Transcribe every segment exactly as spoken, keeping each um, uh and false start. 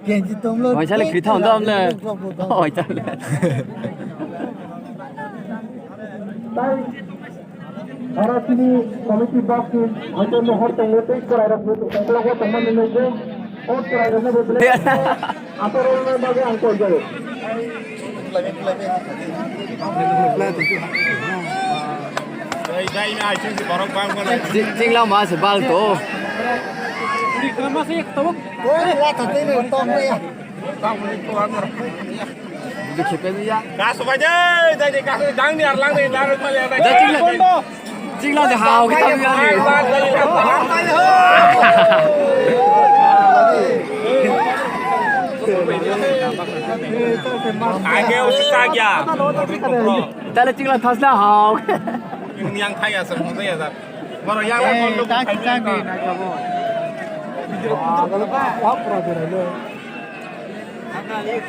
Genji tonglo. Oisale kri thang dam le. Oisale. Oro chini committee box ni hoite mohor tongo tei chwrairok ni tongkologo tongmani nukgo. O chwrairokno bo belai atorokno bagwi ang koi jago. Jai, jai, na, aising si borok bang bang. Jing-, jingla ma se bal to. Oi, la ta tei le tong ya. Video khepe ya. Kasu bai de, dai de, kasu dang ni arlang de, dar mal ya. Jai chingla. Chingla de hao kita ya. Age usi tagya. Dale chingla thasla hao. Yang thaya sa mo ya da. Moro yang mo lo.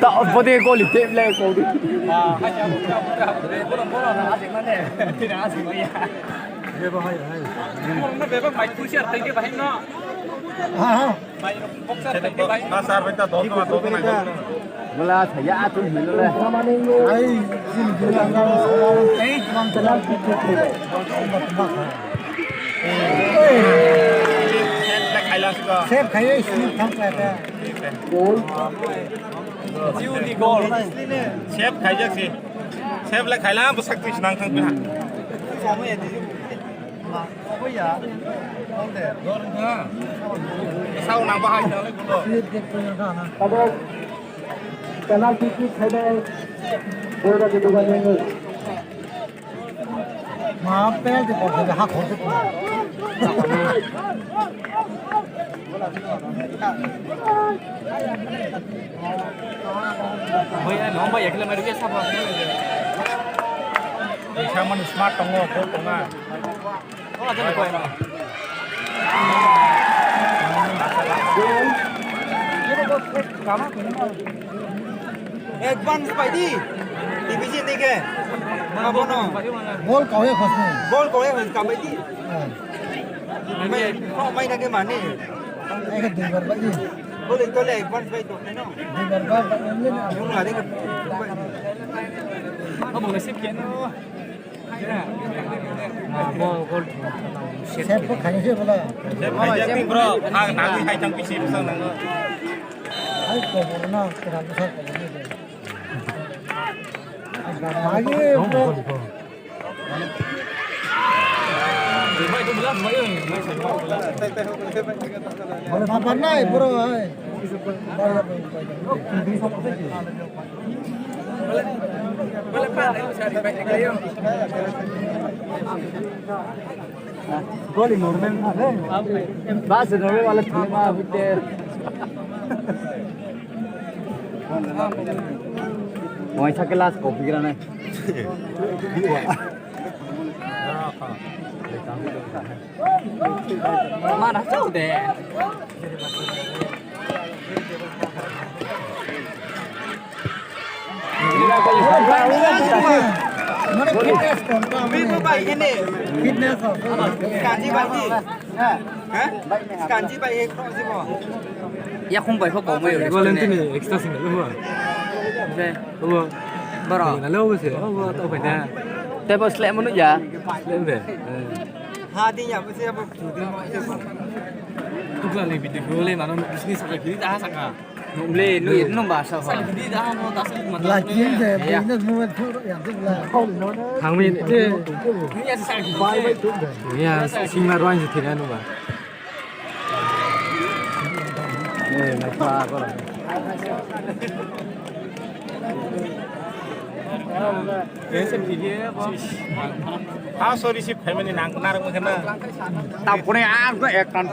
Ta bode goli tep le ko di. Ha ha. Wala thaya atum hilo le. Ai, jin jin. Ei, mang telang. Sep khayo, sep thang kaya. Sep khaijak si. Sep le khaila, bwsak twi swnang thang twi ha. Sao nang bahai nang le gulo. Penalty kick khaidai. Boira ke duga nengwi. Ma penalty kok khe ha khor khe. Bai, no, bai, ekla mari ke sabo. Bisa man smart tongo, kok tonga. Advance pai di. Division ni ke. Abono. Bol kau ya khosni. Bol kau ya khosni, kamai di. Mai, oh, mai na ke mani. Eka duibar bai di. Bol itu le advance pai to, no? Duibar bai, bai, bai. Yung lari ke. Abo nasib keno. Sep bo khaini se bola. Sep khaijak ni bro, ha nangwi hai tang bisi bwsang nango. Hai kobor na, kira bwsang kobor ni de. Agi bro. Apa nai bro hai. Goli normal na le. Bas normal wala thuma bute. Moi sa class copy kara na. Mana chau de. Mane fitness kon ka mane. Fitness ho. Kanji bai di. Ha? Kanji bai ek to jibo. Ya khung bai ho ko mai. Valentine extra single ho. Be. Ho. Bara. Na lo se. Ho to bai na. Te bo slap manu ya. Slap be. Ha di ya bo se bo. Tukla le video le mano bisni saka kiri ta saka. Nung le, nung, nung ba sa. Sa kiri da mo ta sa ma. La kin de, ya. Business mo tu ya tu la. Thang mi. Ni ya sa kiri. Bai bai tu de. Ya, sing ma rwang ji thina nung ba. Eh, na pa ko. Ha, sorry, si family nang narang mo kana. Tapone ar ko ek kan.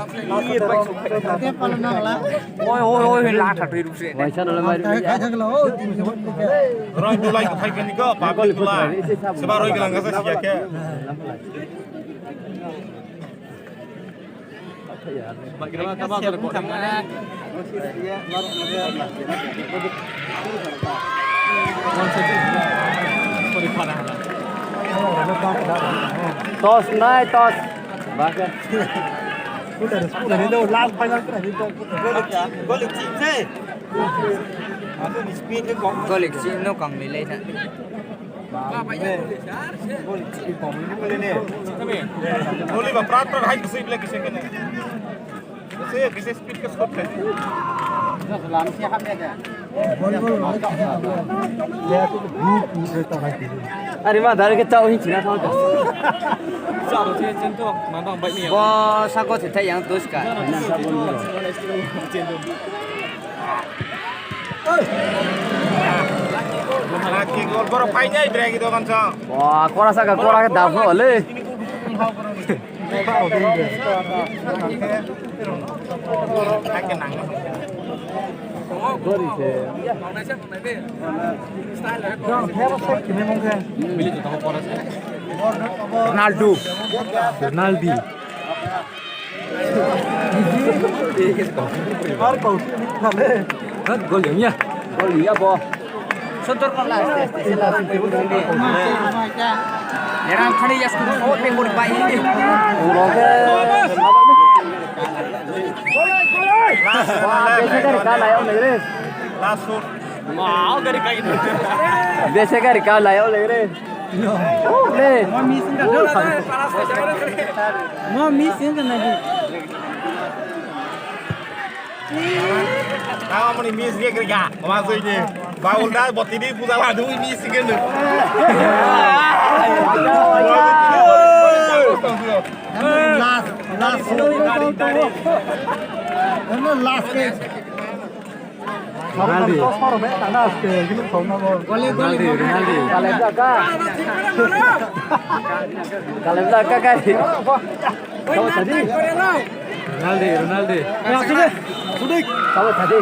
Oi, oi, oi, la thatwi rukse. Waisa nole mai. Roi tulai ko khai kani ko, papli tulai. Seba roi gelang ka sa siya ke. Tos nai, tos. Baka. Last final. Golik chim se. Golik chim no kang ni lei na. Golik chim kong ni lei ne. Golik ba prat prat hai kusui bile kise kene. Kise kise speed ke shot khai. Lam si hap ne da. Ari ma dari ke chao hin china thang. Chao se chin to ma bang bai ni. Bo sako se thai yang dos ka. Lucky goal, borok painai breki dogan sa. Wah, kora saka kora ke dapho le. Ronaldo. Ronaldi. Gol yang ya. Gol ya bo. Sotor kon last, last, last. Erang khani yas ko, oh, te bor bai ni. Uroge. Wah, bese gari ka layo le re. Last shot. Mau gari kai. Bese gari ka layo le re. Le. Mo missing ka. Mo missing ka na di. Tao mani miss ge kerja, koma soi ni. Baul da boti di puja la dui miss ge nu. Last, last, last, last. Ronaldo. Ronaldo, Ronaldo. Kalem da ka. Kalem da ka kai. Kau tadi. Ronaldo, Ronaldo. Ya, sudah. Sudah. Kau tadi.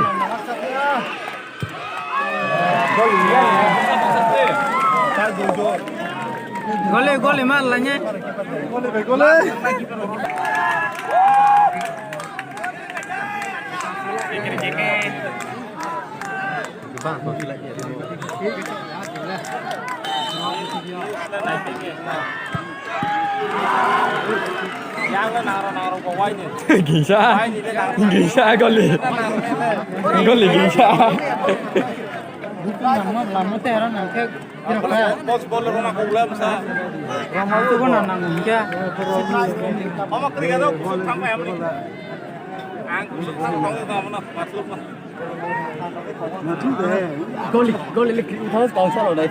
Gole, gole, mar lanya. Gole, gole. Gingsa, gingsa goli, goli gingsa. Bos bol rona kobla masa. Rama tu bona nang hingke. Mama kriya do kusuk thang mai amri. Ang kusuk thang thang do mana matlub. Goli, goli le kri uthao kau salo dai.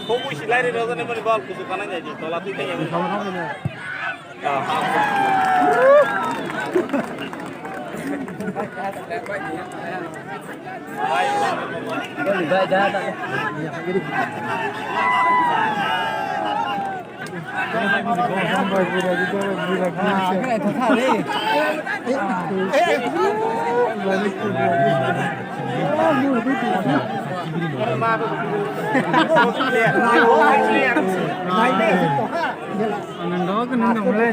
Ko bui silai re roza ne mani bal kusuk kana jai tola tui tei. Anando ka nung dong le.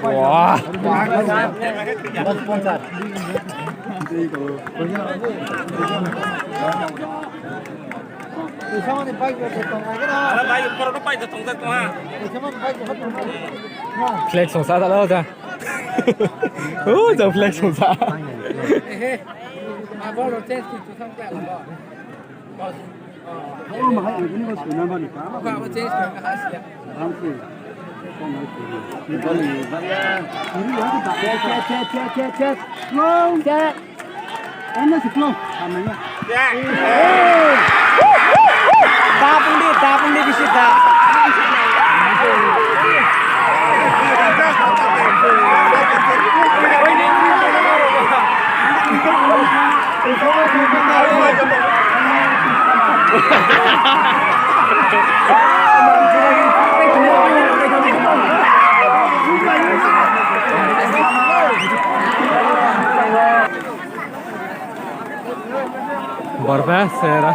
Wah. Flex songsa ta lo ja. Oh, ja flex songsa. Da pungdi, da pungdi bisi da. Borbe sera.